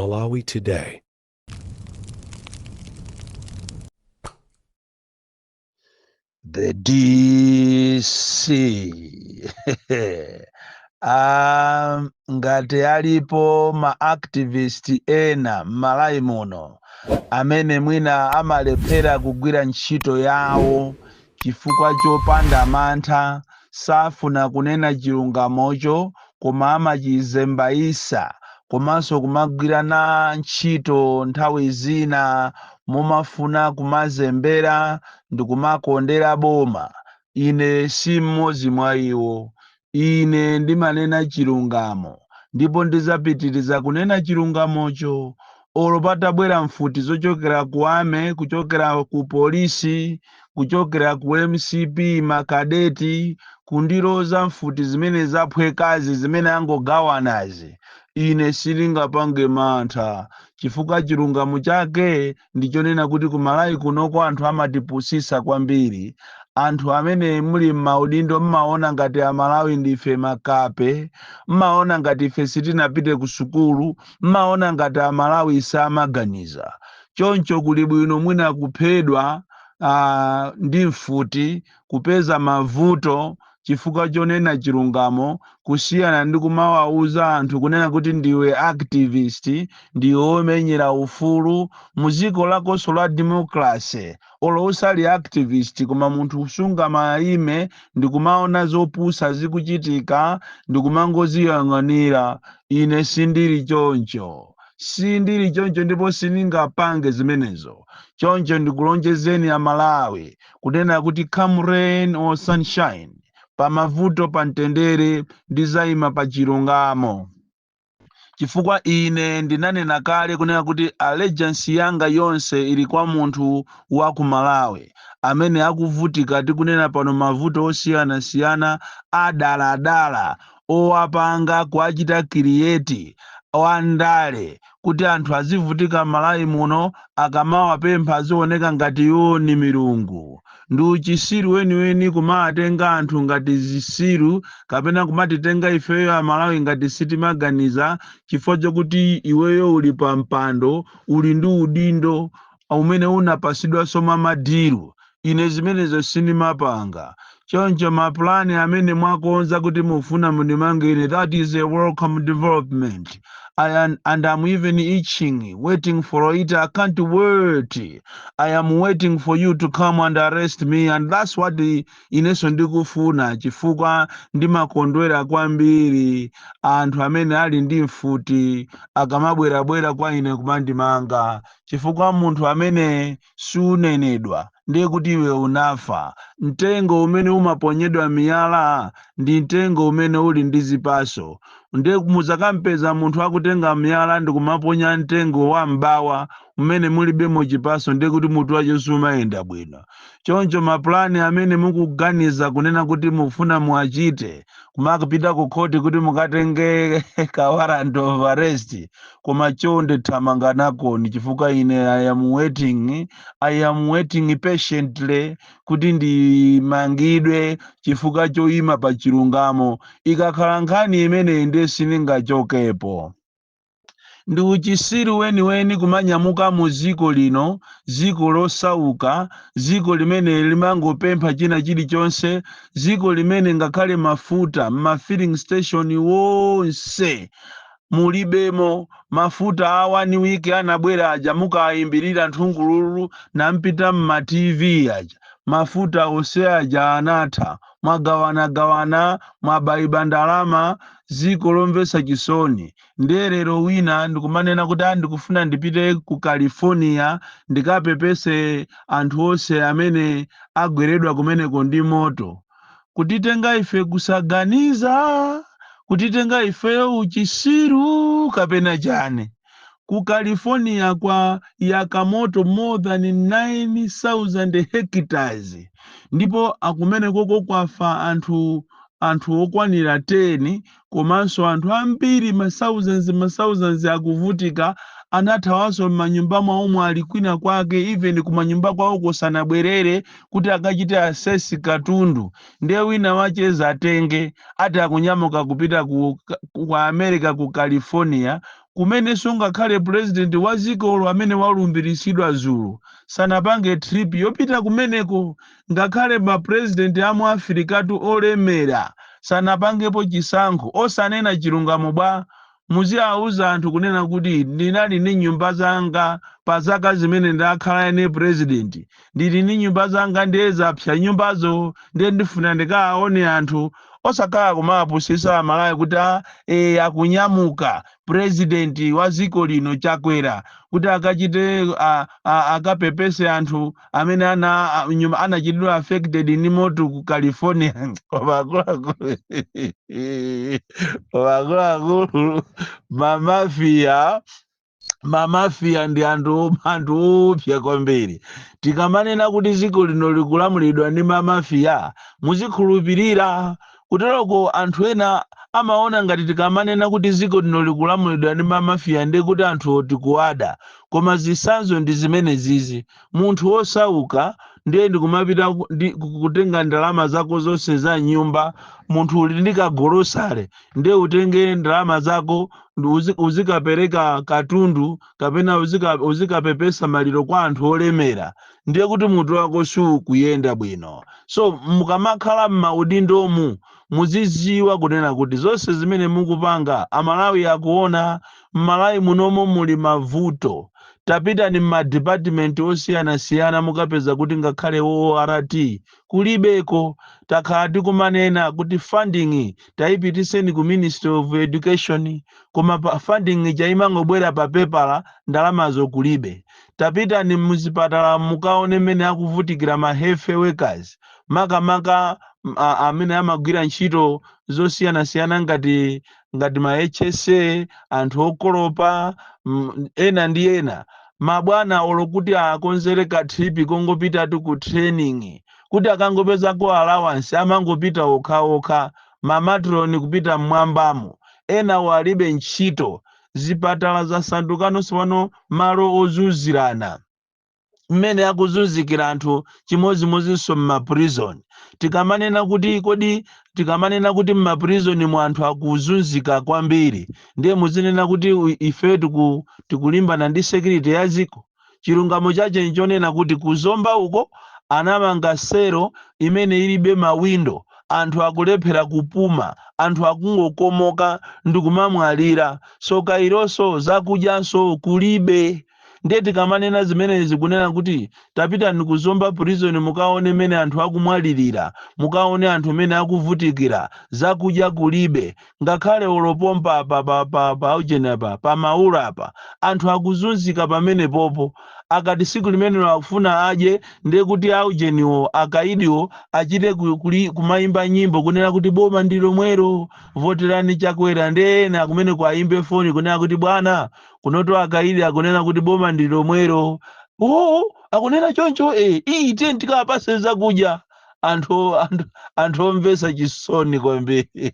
Malawi Today. The DC. Ngati alipo ma activist ena m'Malawi muno amene mwina amalephera kugwira ntchito yawo chifukwa chopanda mantha, safuna kunena chilungamocho koma amachizembayisa komanso kumagwirana ntchito nthawi zina mumafuna kumazembera ndikumakondera boma, ine si mmodzi mwa iwo. Ine ndimanena chilungamo ndipo ndizapitiriza kunena chilungamocho olo patabwera mfuti zochokera ku army, kuchokera ku polisi, kuchokera ku MCP, makadeti kundiloza mfuti zimene zaphwekazi zimene angogawanazi, ine sindingapange mantha chifukwa chilungamo chake ndichonena kuti ku Malawi kunoko anthu amatipusisa kwambiri. Anthu amene muli m'maudindo mmaona ngati Amalawi ndife makape, mmaona ngati ife sitinapite ku sukulu, mmaona ngati Amalawi samaganiza. Choncho kuli bwino mwina kuphedwa ndi mfuti, kupeza mavuto chifukwa chonena chilungamo, kusiyana ndi kumawauza anthu kunena kuti ndiwe activist, ndiwe womenyera ufulu mu dziko lakonso la democracy. Olo usali activist, koma munthu sungamayime ndikumaona zopusa zikuchitika ndikumangoziyang'anira. Ine sindili choncho, sindili choncho ndipo sindingapange zimenezo. Choncho ndikulonjezeni Amalawi kunena kuti come rain or sunshine, pamavuto pa mtendere, ndizayima pa chilungamo, chifukwa ine ndinanena kale kunena kuti allegiance yanga yonse ili kwa munthu wa ku Malawi amene akuvutika. Tikunena pano mavuto osiyanasiyana adaladala owapanga kuachita create wandale kuti anthu azivutika Malawi muno, akamawapempha azioneka ngati iwo ni milungu. Ndi uchisiru weniweni kumawatenga anthu ngati zisiru kapena kumatitenga ifeyo Amalawi ngati sitimaganiza chifukwa chokuti iweyo uli pa mpando, uli ndi udindo umene unapasidwanso mwa ma deal. Ine zimenezo sindimapanga. Choncho mapulani amene mwakonza kuti mufuna mundimange ine, that is a welcome development. And I'm even itching, waiting for it. I can't wait. I am waiting for you to come and arrest me, and that's what the inenso ndikufuna, chifukwa ndimakondwera kwambiri anthu amene ali ndi mfuti akamabwerabwera kwa ine kumandimanga, chifukwa munthu amene sunenedwa ndiye kuti iwe unafa. Mtengo umene umaponyedwa miyala ndi mtengo umene uli ndi zipaso. Ndiye muzakampeza munthu akutenga miyala ndikumaponya mtengo wa mbawa umene mulibemo chipaso, ndiye kuti mutu wacho sumayenda bwino. Choncho mapulani amene mukuganiza kunena kuti mufuna muachite, kumakapita ku khoti kuti mukatenge ka warrant of arrest, koma chonde thamanga nakoni, chifukwa ine I am waiting, I am waiting patiently kuti ndimangidwe chifukwa choyima pa chilungamo. Ikakhala nkhani imeneyi, ndiye sindingachokepo. Ndi uchisiru weniweni kumanyamuka mu dziko lino, dziko losauka, dziko limene limangopempha china chilichonse, dziko limene ngakhale mafuta m'ma filling station wonse mulibemo mafuta. A one week anabwera aja, mukayimbirira nthungululu nampita mma TV aja, mafuta onse aja anatha. Mwagawanagawana, mwabayiba ndalama, dziko lomvetsa chisoni. Ndiye lero wina ndikumanena kuti ndikufuna ndipite ku California ndikapepese anthu onse amene agweredwa kumeneko ndi moto. Kutitenga ife kusaganiza, kutitenga ifeyo uchisiru kapena chani? Ku California kwa yakamoto more than 9000 hectares, ndipo akumenekoko kwafa anthu okwanira 10, komanso anthu ambiri ma thousands, ma thousands akuvutika, anathawanso m'manyumba mwawo, ali kwina kwake, even kumanyumba kwawo kusanabwerere kuti akachite assess katundu. Ndiye wina wacheza atenge ati akunyamuka kupita ku America, ku California. Kumenenso ngakhale president wa dzikolo amene walumbiritsidwa dzulo sanapange trip yopita kumeneko. Ngakhale ma president amu Afrikatu olemera sanapangepo chisankho. Osanena chilungamo bwa? Muziawuza anthu kunena kuti ndinali ndi nyumba zanga pa zaka zimene ndakhala ine president, ndili ndi nyumba zanga, ndiye zapsa nyumbazo, ndiye ndifuna ndikaone anthu. Osakhala kumapusisa Amalawi kuti akunyamuka president wa dziko lino Chakwera kuti akachite akapepese anthu amene anachitidwa affected ndi moto ku California. Koma akuluakulu, koma akuluakulu, mamafiya, mamafiya ndi anthu opsa kwambiri. Tikamanena kuti dziko lino likulamulidwa ndi mamafiya, muzikhulupirira. Kuteroko anthu ena amaona ngati tikamanena kuti dziko lino likulamulidwa ndi mamafiya ndi kuti anthu tikuwada, koma zitsanzo ndi zimene zizi. Munthu wosauka ndiye ndikumapita kutenga ndalama zako zonse za nyumba. Munthu uli ndi kagolosale, ndiye utenge ndalama zako ndi uzikapereka katundu kapena uzikapepesa maliro kwa anthu olemera, ndiye kuti mutu wako sukuyenda bwino. So mukamakhala m'maudindomu, muziziwa kunena kuti zonse zimene mukupanga Amalawi akuona. M'Malawi munomo muli mavuto. Tapitani m'madipatimenti osiyanasiyana, mukapeza kuti ngakhale ORT kulibeko. Takhala tikumanena kuti funding tayipitiseni ku Ministry of Education, koma pa funding chaimangobwera pa pepala, ndalamazo kulibe. Tapitani muzipatala, mukaone mmene akuvutikira ma health workers, makamaka amene amagwira ntchito zosiyanasiyana ngati ma HSA, anthu okolopa, ena ndi ena. Mabwana olo kuti akonzere ka trip kongopitatu ku training kuti akangopezako allowance, amangopita okhaokha. Ma matron kupita mmwambamo, ena walibe ntchito. Zipatala zasandukanso pano malo ozunzirana. Mmene akuzunzikira anthu, chimodzimodzinso m'ma prison. Tikamanena kuti, kodi tikamanena kuti m'ma prison mu anthu akuzunzika kwambiri, ndiye muzinena kuti ife tikulimbana ndi security ya dziko? Chilungamo chache nchonena kuti kuzomba uko anamanga selo imene ilibe mawindo, anthu akulephera kupuma, anthu akungokomoka ndikumamwalira. Soka ilonso zakudyanso kulibe. Ndiye tikamanena zimenezi, kunena kuti tapitani kuzomba prison, mukaone mmene anthu akumwalirira, mukaone anthu mmene akuvutikira, zakudya kulibe, ngakhale olopompa apa pa ujeni apa pa Maula apa anthu akuzunzika pamene popo. Akati siku limenelo akufuna adye, ndiye kuti aujeniwo, akaidiwo achite kumayimba nyimbo kunena kuti boma ndi lomwero, voterani Chakwera. Ndiye ena kumene kuayimbe foni kunena kuti bwana, kunoto akaidi akunena kuti boma ndi lomwero. Oh, akunena choncho, iyi tiye tikawapase zakudya. Anthu omvetsa chisoni kwambiri.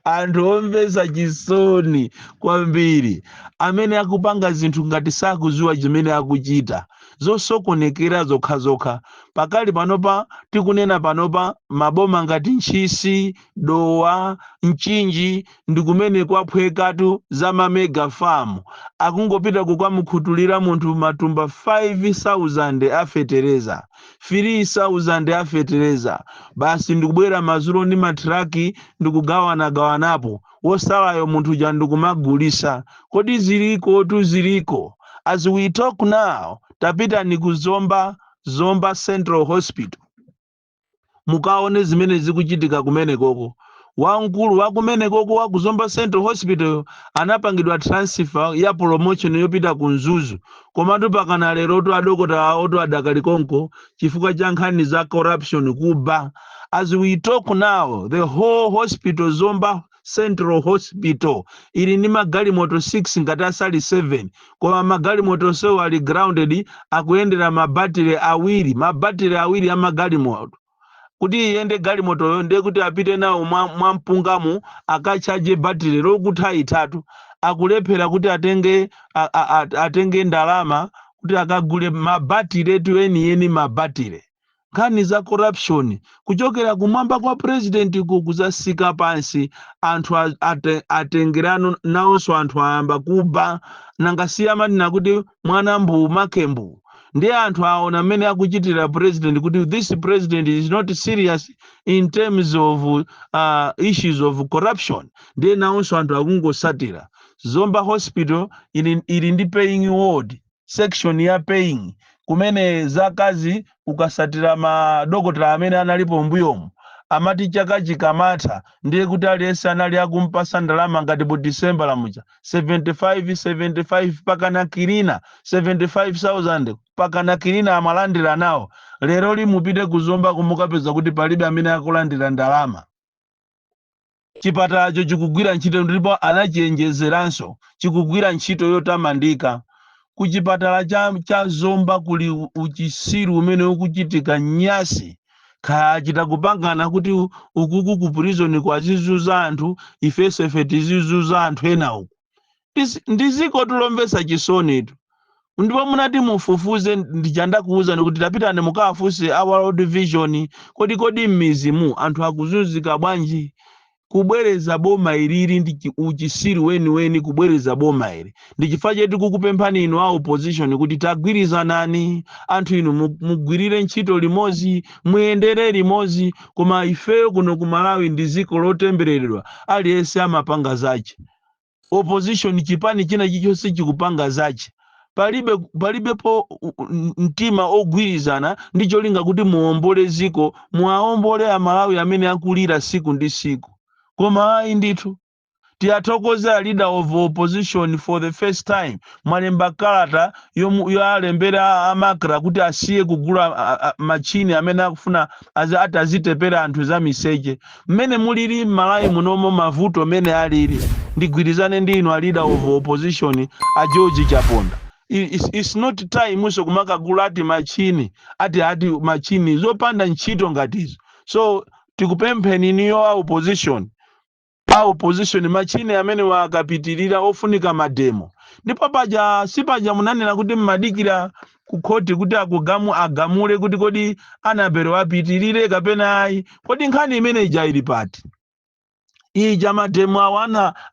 Anthu omvetsa chisoni kwambiri amene akupanga zinthu ngati sakudziwa chimene akuchita, zosokonekera zokhazokha. Pakali panopa, tikunena panopa, maboma ngati Ntchisi, Dowa, Mchinji ndi kumene kwaphwekatu za ma mega farm. Akungopita kukamukhutulira munthu matumba 5000 a fetereza, 3000 a fetereza basi, ndikubwera madzulo ndi matraki ndikugawanagawanapo, wosalayo munthu ja ndikumagulisa. Kodi ziliko tu, ziliko. As we talk now, tapitani ku Zomba, Zomba Central Hospital, mukaone zimene zikuchitika kumenekoko. Wamkulu wa kumenekoko, wa ku Zomba Central Hospital, anapangidwa transfer ya promotion yopita ku Mzuzu, komatu pakana lerotu adokota awotu adakali konko chifukwa cha nkhani za corruption, kuba. As we talk now, the whole hospital, Zomba Central Hospital, ili ndi magalimoto 6 ngati asali 7, koma magalimoto sewo ali grounded, akuyendera mabatire awiri, mabatire awiri a magalimoto. Kuti iyende galimotoyo, ndiye kuti apite nawo mwa mpungamu akachaje batire lokutha itatu. Akulephera kuti atenge ndalama kuti akagule mabatire tu enieni, mabatire. Nkhani za corruption kuchokera kumwamba kwa president ku kuzasika pansi, anthu atengerano nawonso, anthu ayamba kuba. Nanga siya amanena kuti mwana mbu makembu? Ndiye anthu aona mmene akuchitira president kuti this president is not serious in terms of issues of corruption. Ndiye nawonso anthu akungosatira. Zomba Hospital ili ndi paying ward, section ya paying, kumene zakazi ukasatira madokotala amene analipo mbuyomu amati chaka chikamatha ndiye kuti aliyense anali akumpasa ndalama, ngati mu December lamuja 75 75 pakana cleaner, 75,000 pakana cleaner amalandira nawo. Lero limupite kuzomba kumukapeza kuti palibe amene akulandira ndalama. Chipatalacho chikugwira ntchito ndipo anachiyenjezeranso, chikugwira ntchito yotamandika. Kuchipatala cha Zomba kuli uchisiru umene ukuchitika nyasi. Khaya kupangana kuti ukuku ku prison kwazizuza anthu, ifenso ife tizizuza anthu ena uku. Ndi ziko tulomvetsa chisonitu. Ndipo munati mufufuze, ndichandakuwuzani kuti tapitani mukawafunse a World Vision, kodi m'mizimu anthu akuzunzika bwanji? Kubwereza boma ilili ndi uchisiru weniweni. Kubwereza boma ili ndi chifukwa chetu kukupemphani inu a opposition kuti tagwirizanani, anthu inu, mugwirire ntchito limodzi, muyendere limodzi. Koma ifeyo kuno ku Malawi ndi dziko lotembereredwa, aliyense amapanga zache. Opposition, chipani china chilichonse chikupanga zache, palibepo mtima ogwirizana ndi cholinga kuti muwombole ziko, muwawombole Amalawi amene akulira siku ndi siku. Koma ayi ndithu, tiyathokoze a leader of opposition. For the first time mwalemba kalata yoalembera a MACRA kuti asiye kugula machini amene akufuna ati azitepera anthu za miseche. Mmene mulili m'Malawi munomo, mavuto mmene alili, ndigwirizane ndi inu a leader of opposition a George Chaponda. It's not time so kumakagula ati machini, ati machini zopanda ntchito ngatizo. So tikupempheni iniyo a opposition, machini amene wakapitirira ofunika mademo. Ndipo paja sipaja munanena kuti mmadikira ku khoti kuti agamule kuti kodi Anabelo apitirire kapena ayi? Kodi nkhani imene ija ili pati? Ija mademo awo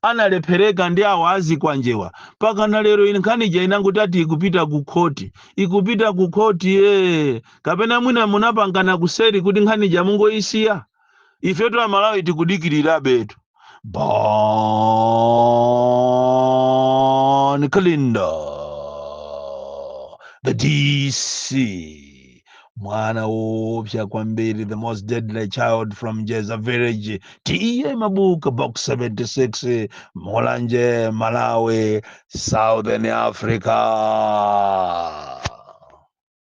analephereka ndi awo azikwanjewa. Pakana lero ine nkhani ija inangoti ati ikupita ku khoti, ikupita ku khoti ye. Kapena mwina munapangana kuseri kuti nkhani ija mungoyisiya? Ifetu Amalawi tikudikirira betu. Bon Kalindo, the DC, mwana woopsa kwambiri, the most deadly child from Jeza Village, T/A Mabuka, Box 76, Mulanje, Malawi, Southern Africa.